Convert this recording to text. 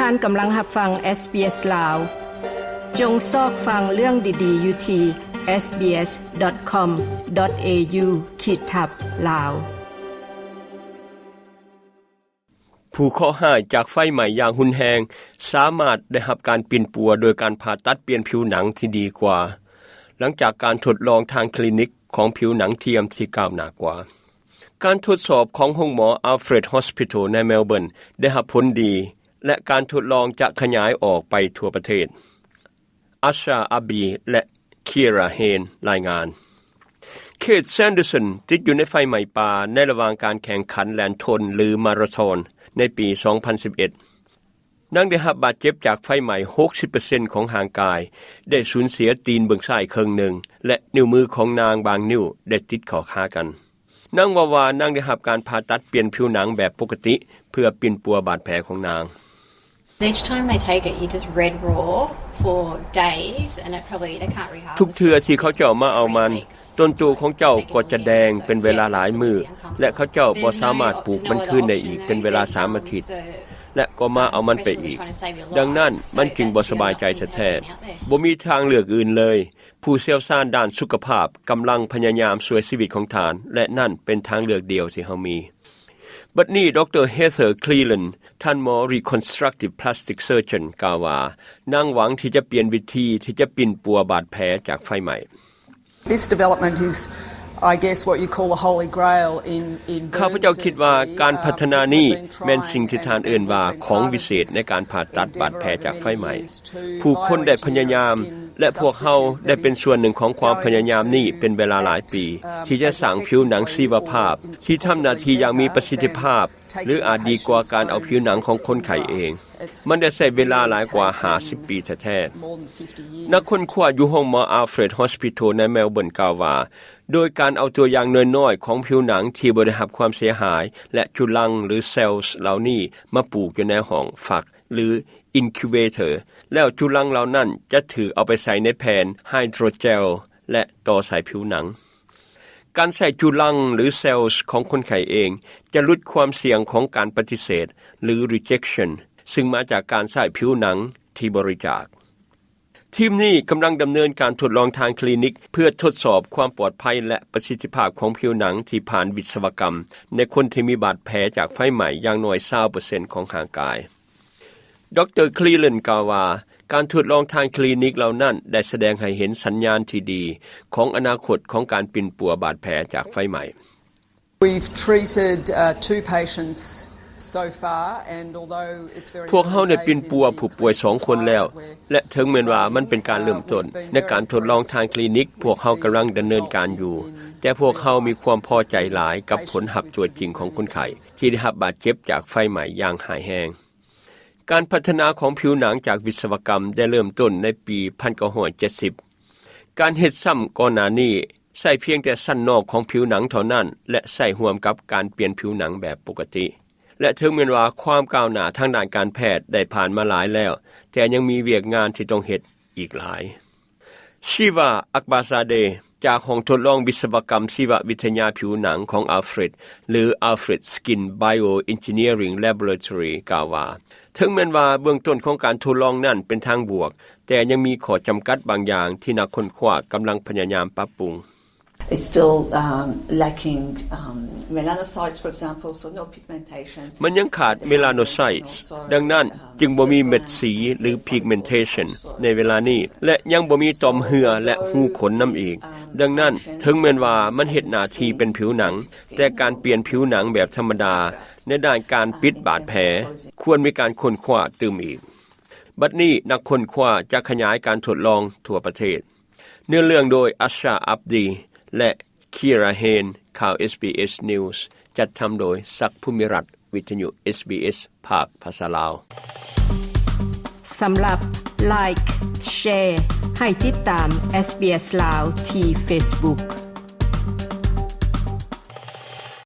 ທ່ານກຳລັງຮັບຟັງ SBS ລາວ. ຈົ່ງຊອກຟັງເລື່ອງດີໆຢູ່ທີ່ sbs.com.au/laaw. ຜູ້ເຄາະຮ້າຍຈາກໄຟໄໝ້ຢ່າງຮຸນແຮງສາມາດໄດ້ຮັບການປິ່ນປົວໂດຍການຜ່າຕັດປ່ຽນຜິວໜັງທີ່ດີກວ່າ ຫຼັງຈາກການທົດລອງທາງຄລີນິກຂອງຜິວໜັງທຽມທີ່ກ້າວໜ້າກວ່າ. ການທົດສອບຂອງໂຮງໝໍ Alfred Hospital ໃນ Melbourne ໄດ້ຮັບຜົນດີ ແລະ ການທົດລອງຈະຂະຫຍາຍອອກໄປທົ່ວປະເທດ. Asha Abdi ແລະ Kira Hain ລາຍງານ. Kate Sanderson ຕິດຢູ່ໃນໄຟໄໝ້ປ່າໃນລະຫວ່າງການແຂ່ງຂັນແລ່ນທົນ ຫຼື ມາຣາທອນ ໃນປີສອງພັນສິບເອັດ. ນາງໄດ້ຮັບບາດເຈັບຈາກໄຟໄໝ້ຫົກສິບເປີເຊັນຂອງຮ່າງກາຍ, ໄດ້ສູນເສຍຕີນເບື້ອງຊ້າຍເຄິ່ງໜຶ່ງ ແລະ ນິ້ວມືຂອງນາງບາງນິ້ວໄດ້ຕິດເຂົ້າຫາກັນ. ນາງເວົ້າວ່ານາງໄດ້ຮັບການຜ່າຕັດປ່ຽນຜິວໜັງແບບປົກກະຕິ ເພື່ອປິ່ນປົວບາດແຜຂອງນາງ. Each time they take it, you're just red raw for days, and it probably, they can't rehab. ທຸກເທື່ອທີ່ເຂົາເຈົ້າມາເອົາມັນ, ຕົ້ນໂຕຂອງເຈົ້າກໍຈະແດງເປັນເວລາຫຼາຍມື້ ແລະ ເຂົາເຈົ້າບໍ່ສາມາດປູກມັນຄືນໄດ້ອີກເປັນເວລາສາມອາທິດ ແລະ ກໍມາເອົາມັນໄປອີກ. ດັ່ງນັ້ນ, ມັນຈຶ່ງບໍ່ສະບາຍໃຈແທ້ໆ. ບໍ່ມີທາງເລືອກອື່ນເລີຍ. ຜູ້ຊ່ຽວຊານດ້ານສຸຂະພາບກຳລັງພະຍາຍາມຊ່ວຍຊີວິດຂອງທ່ານ ແລະ ນັ້ນເປັນທາງເລືອກດຽວທີ່ເຮົາມີ. ບັດນີ້ ດຣ Heather Cleland ທ່ານໝໍ reconstructive plastic surgeon ກ່າວວ່າ ນາງຫວັງທີ່ຈະປ່ຽນວິທີທີ່ຈະປິ່ນປົວບາດແຜຈາກໄຟໄໝ້. This development is, I guess, what you call a holy grail in, in ຂ້າພະເຈົ້າຄິດວ່າການພັດທະນານີ້ແມ່ນສິ່ງທີ່ທ່ານເອີ້ນວ່າຂອງວິເສດໃນການຜ່າຕັດບາດແຜຈາກໄຟໄໝ້. ຜູ້ຄົນໄດ້ພະຍາຍາມ ແລະ ພວກເຮົາໄດ້ເປັນສ່ວນໜຶ່ງຂອງຄວາມພະຍາຍາມນີ້ເປັນເວລາຫຼາຍປີ ທີ່ຈະສ້າງຜິວໜັງຊີວະພາບທີ່ທຳໜ້າທີ່ຢ່າງມີປະສິດທິພາບ ຫຼື ອາດດີກວ່າການເອົາຜິວໜັງຂອງຄົນໄຂ້ເອງ. ມັນໄດ້ໃຊ້ເວລາຫຼາຍກວ່າຫ້າສິບປີແທ້ໆ. ນັກຄົ້ນຄວ້າຢູ່ໂຮງໝໍ Alfred Hospital ໃນ Melbourne ກ່າວວ່າ ໂດຍການເອົາຕົວຢ່າງນ້ອຍໆຂອງຜິວໜັງທີ່ບໍ່ໄດ້ຮັບຄວາມເສຍຫາຍ ແລະ ຈຸລັງ ຫຼື cells ເຫຼົ່ານີ້ມາປູກຢູ່ໃນຫ້ອງຟັກ ຫຼື incubator ແລ້ວຈຸລັງເຫຼົ່ານັ້ນຈະຖືກເອົາໄປໃສ່ໃນແຜ່ນ hydrogel ແລະ ຕໍ່ໃສ່ຜິວໜັງ. ການໃຊ້ຈຸລັງ ຫຼື cells ຂອງຄົນໄຂ້ເອງ ຈະຫຼຸດຄວາມສ່ຽງຂອງການປະຕິເສດ ຫຼື rejection ຊຶ່ງມາຈາກການໃຊ້ຜິວໜັງທີ່ບໍລິຈາກ. ທີມນີ້ກຳລັງດຳເນີນການທົດລອງທາງຄລີນິກ ເພື່ອທົດສອບຄວາມປອດໄພ ແລະ ປະສິດທິພາບຂອງຜິວໜັງທີ່ຜ່ານວິສະວະກຳ ໃນຄົນທີ່ມີບາດແຜຈາກໄຟໄໝ້ຢ່າງໜ້ອຍຊາວເປີເຊັນຂອງຮ່າງກາຍ. ດຣ Cleland ກ່າວວ່າ ການທົດລອງທາງຄລີນິກເຫຼົ່ານັ້ນໄດ້ສະແດງໃຫ້ເຫັນສັນຍານທີ່ດີຂອງອະນາຄົດຂອງການປິ່ນປົວບາດແຜຈາກໄຟໄໝ້. We've treated, uh, two patients so far, and although it's very early days, ພວກເຮົາໄດ້ປິ່ນປົວຜູ້ປ່ວຍສອງຄົນແລ້ວ ແລະ ເຖິງແມ່ນວ່າມັນເປັນການເລີ່ມຕົ້ນໃນການທົດລອງທາງຄລີນິກ, ພວກເຮົາກຳລັງດຳເນີນການຢູ່, ແຕ່ພວກເຮົາມີຄວາມພໍໃຈຫຼາຍກັບຜົນຮັບຕົວຈິງຂອງຄົນໄຂ້ທີ່ໄດ້ຮັບບາດເຈັບຈາກໄຟໄໝ້ຢ່າງຮ້າຍແຮງ. ການພັດທະນາຂອງຜິວໜັງຈາກວິສະວະກຳໄດ້ເລີ່ມຕົ້ນໃນປີໜຶ່ງພັນເກົ້າຮ້ອຍເຈັດສິບ. ການເຮັດຊ້ຳກ່ອນໜ້ານີ້ໃຊ້ພຽງແຕ່ຊັ້ນນອກຂອງຜິວໜັງເທົ່ານັ້ນ ແລະ ໃຊ້ຮ່ວມກັບການປ່ຽນຜິວໜັງແບບປົກກະຕິ. ແລະ ເຖິງແມ່ນວ່າຄວາມກ້າວໜ້າທາງດ້ານການແພດໄດ້ຜ່ານມາຫຼາຍແລ້ວ, ແຕ່ຍັງມີວຽກງານທີ່ຕ້ອງເຮັດອີກຫຼາຍ. Shiva Akbazade ຈາກຫ້ອງທົດລອງວິສະວະກຳຊີວະວິທະຍາຜິວໜັງຂອງ Alfred ຫຼື Alfred Skin Bioengineering Laboratory ກ່າວວ່າ ເຖິງແມ່ນວ່າເບື້ອງຕົ້ນຂອງການທົດລອງນັ້ນເປັນທາງບວກ, ແຕ່ຍັງມີຂໍ້ຈຳກັດບາງຢ່າງທີ່ນັກຄົ້ນຄວ້າກຳລັງພະຍາຍາມປັບປຸງ. It's still, um, lacking, um, melanocytes, for example, so no pigmentation. ມັນຍັງຂາດ melanocytes, ດັ່ງນັ້ນຈຶ່ງບໍ່ມີເມັດສີ ຫຼື pigmentation ໃນເວລານີ້ ແລະ ຍັງບໍ່ມີຕ່ອມເຫື່ອ ແລະ ຮູຂົນນຳອີກ. ດັ່ງນັ້ນ, ເຖິງແມ່ນວ່າມັນເຮັດໜ້າທີ່ເປັນຜິວໜັງ, ແຕ່ການປ່ຽນຜິວໜັງແບບທຳມະດາໃນດ້ານການປິດບາດແຜ ຄວນມີການຄົ້ນຄວ້າຕື່ມອີກ. ບັດນີ້, ນັກຄົ້ນຄວ້າຈະຂະຫຍາຍການທົດລອງທົ່ວປະເທດ. ເນື້ອເລື່ອງໂດຍ Asha Abdi ແລະ Kira Hain. ຂ່າວ SBS News ຈັດທຳໂດຍ ສັກ ພູມິລັດ, ວິທະຍຸ SBS ພາກພາສາລາວ. ສຳລັບ Like, Share ໃຫ້ຕິດຕາມ SBS ລາວ ທີ່ Facebook.